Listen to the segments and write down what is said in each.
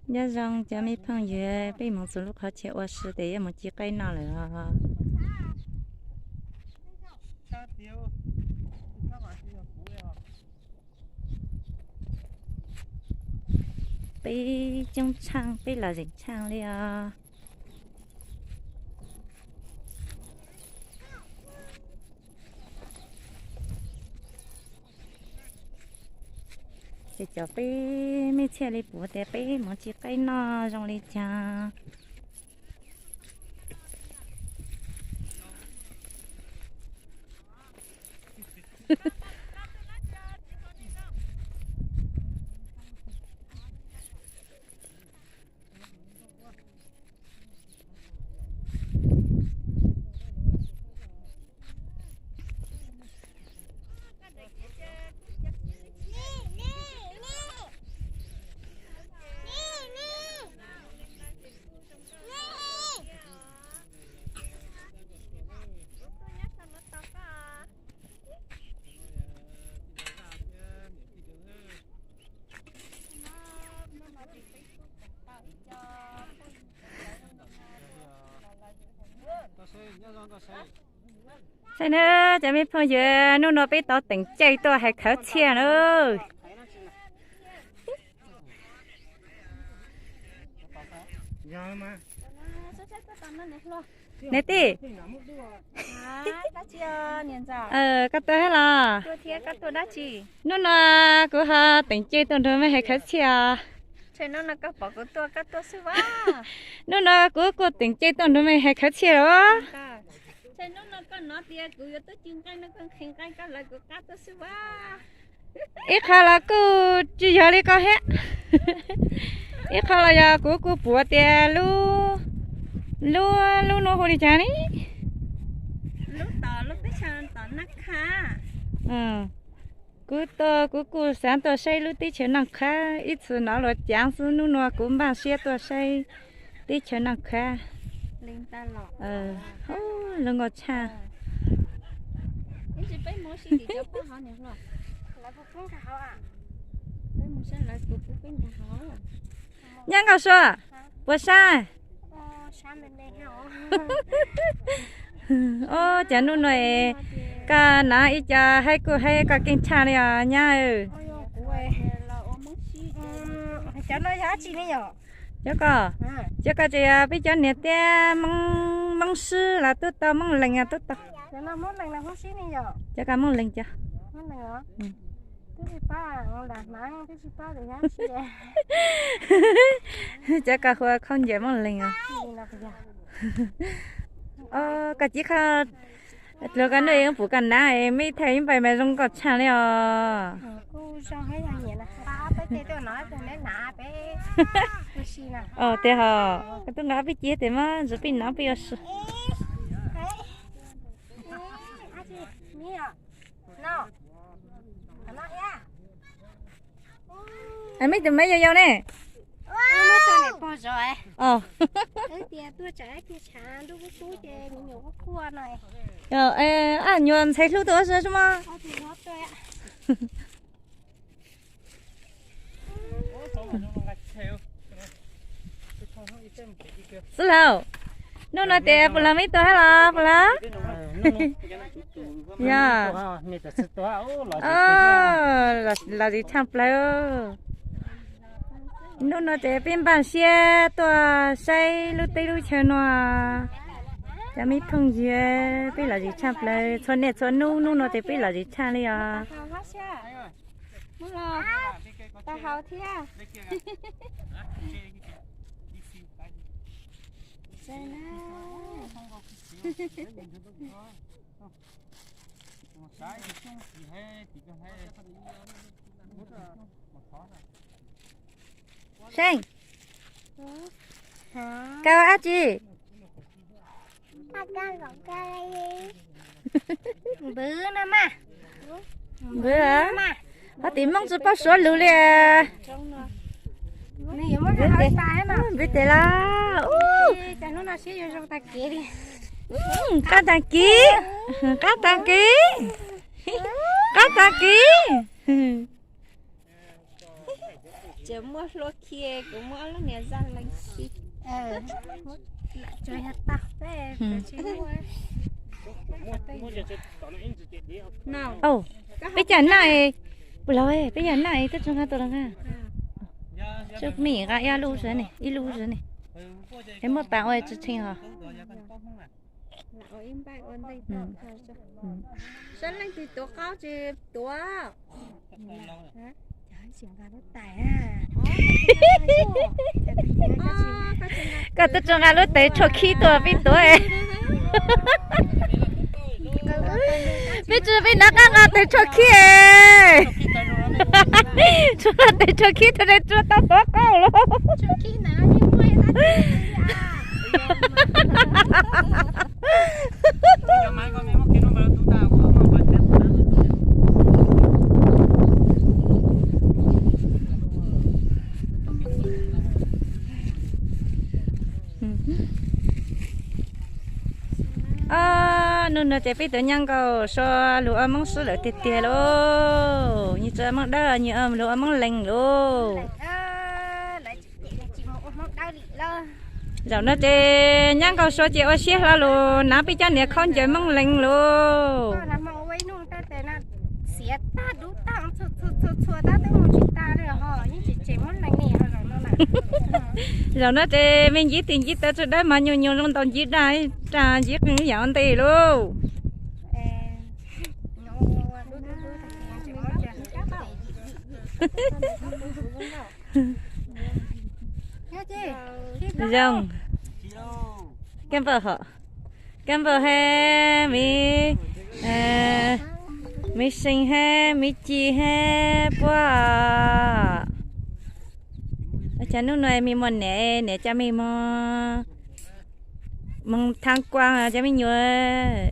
Nyob zoo cov me phooj ywg, peb mus txog lub qhov chaw ua si ces yuav mus ci qaib noj lawm os. Peb coob tshaaj, peb lom zem tshaaj li os. Ces cov peb mej txhiaj li puav tias peb mus ci qaib noj zoo li cas. Saib nawb cov me phooj ywg, hnub no peb tau teem caij tuaj hais khawv txhiaj na. Niam tij, koj tuaj thiab los? Hnub no kuv ho teem caij tuaj nrog mej hais khawv txhiaj. Hnub no kuv kuj teem caij tuaj nrog mej hais khawv txhiaj os. Ib qho los kuj tsis yog li koj thiab. Ib qho los yog kuv kuj puav tias lub, lub, lub nuav hu li cas ne? Kuv tuaj kuv kuj xav tuaj saib lub teb chaws Naj Qhab, ib txhis hnov luag cav xwb, hnub no kuv npaj siab tuaj saib teb chaws Naj Qhab. Lub nkoj tshaj. Nyab Nkauj Sua, puas sab? Os, cas hnub no koj hnav ib co haib kuj haib koj keej tshaj li os nyab. Cov no yog dab tsi ne yom? Cov ko, cov ko ces yog peb cov niam tij Hmoob Sib los tub tau, Hmoob Lees los tub tau. Cov ko Hmoob Lees cov. Cov ko hu ua khaub ncaws Hmoob Lees os. Koj cia li kho, luag koj noj pum koj hnav, mej thaij ib npaig mas zoo nkauj tshaj li os. Tiag hos, koj twb nqa peb ci tes mas ntsuas peb hnav peb ua si. Mej tus maiv yau yau ne. Ab, nyuam ntxhais hlub tuaj ua si mog. Xwb lauj, hnub no ces puas los meb tuaj hab los puas los? Yog, los zis tshaj plaws. Hnub no ces peb npaj siab tuaj saib lub teb lub chaw no. Cov me phooj ywg, peb los zis tshaj plaws txhua niaj txhua hnub, hnub no ces peb los zis tshaj li os. Seej, koj ua dab tsi? Npwv no mas. Npwv, ho tim Hmoob tsis paub suav lug li. Npwv tes los. Qab tag kiv, qab tag kiv, qab tag kiv. Ces muaj hlua khi, kuv muaj ob lub niam zaj lees si. Peb cas naj, puas laug, peb cas naj twb tsis nqa tus los nqa. Tsuas me nqa ib lub xwb ne, ib lub xwb ne. Es muaj tas ua tsis tsheej os. Sab leej twg tuav qaub tsis tuav. Koj twb tsis nqa lub tes tshuaj khib tuaj peb tuav. Peb tsis peb nab qab nqa tes tshuaj khib. Tshuaj tes tshuaj khib tuaj, tshuaj tau tuav qaub lauj. Hnub no ces peb tuaj nyob nkaus so lus ua Hmoob Xwb lawm tiag tiag lauj. Nyias tsis ua Hmoob Dawb, nyias ua lus ua Hmoob Lees lauj. Zaum no ces nyob nkaus so ces ua siab hlo lus hnav peb cov niam khaub ncaws Hmoob Lees lauj. Zaum no ces me ncib tis ncib taw tsw dawb mas nyuag nyuag zoo ntaus ncib daj, ras ncib qees yam ua ntej lauj. Zoo. Kab npauj hom, kab npauj hab miv, miv seej hab miv ci hab puab. Cas hnub no me muaj niam, niam coj me moog, moog tham kuas cov me nyuam.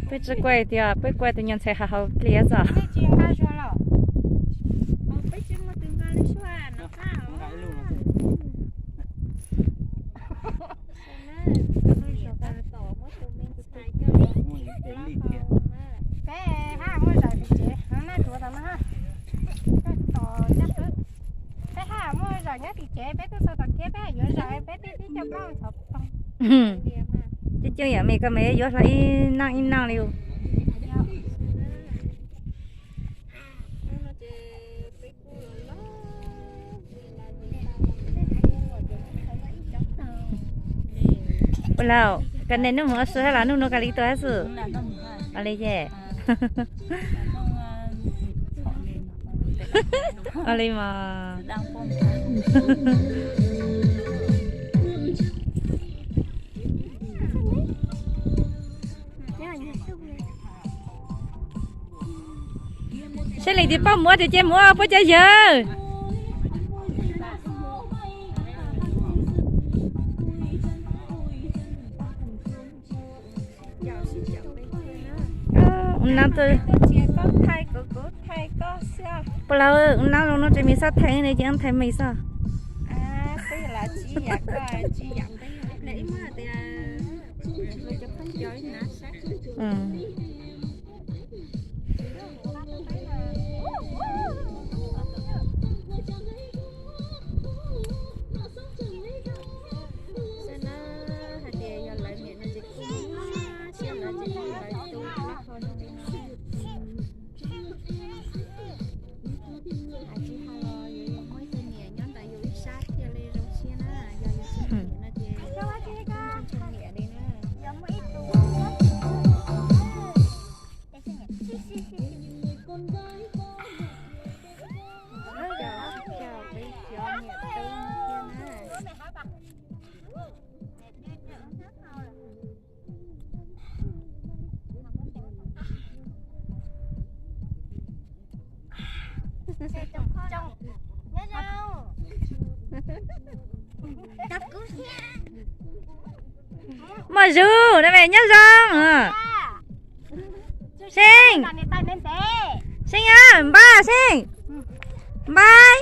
Peb tsi kuaj tias peb kuaj tus nyuag ntxhais hav hauv plig xwb. Peb hab muaj zom tim tsev, naj duav tau no, peb hab muaj zom nyob tim tsev, peb tuaj txog tom kiab peb yuav zom, peb tib tib co plaub ntxhov. Coob coob yam me koj me yuav hlo ib naj ib naj li. Ua lawm, koj niaj hnub mus ua si hab los hnub no koj li tuaj hab xwb? Ua li ces, ua li mas. Saib leej twg paub muab ces cia muab puab cov yawg. Puas lawv, ua nab zoo no ces me xob thaij ne, ces thaij me xwb. Mos Zuj, naj me nyob zoo. Xeeb, Xeeb a, npaj Xeeb, npaj.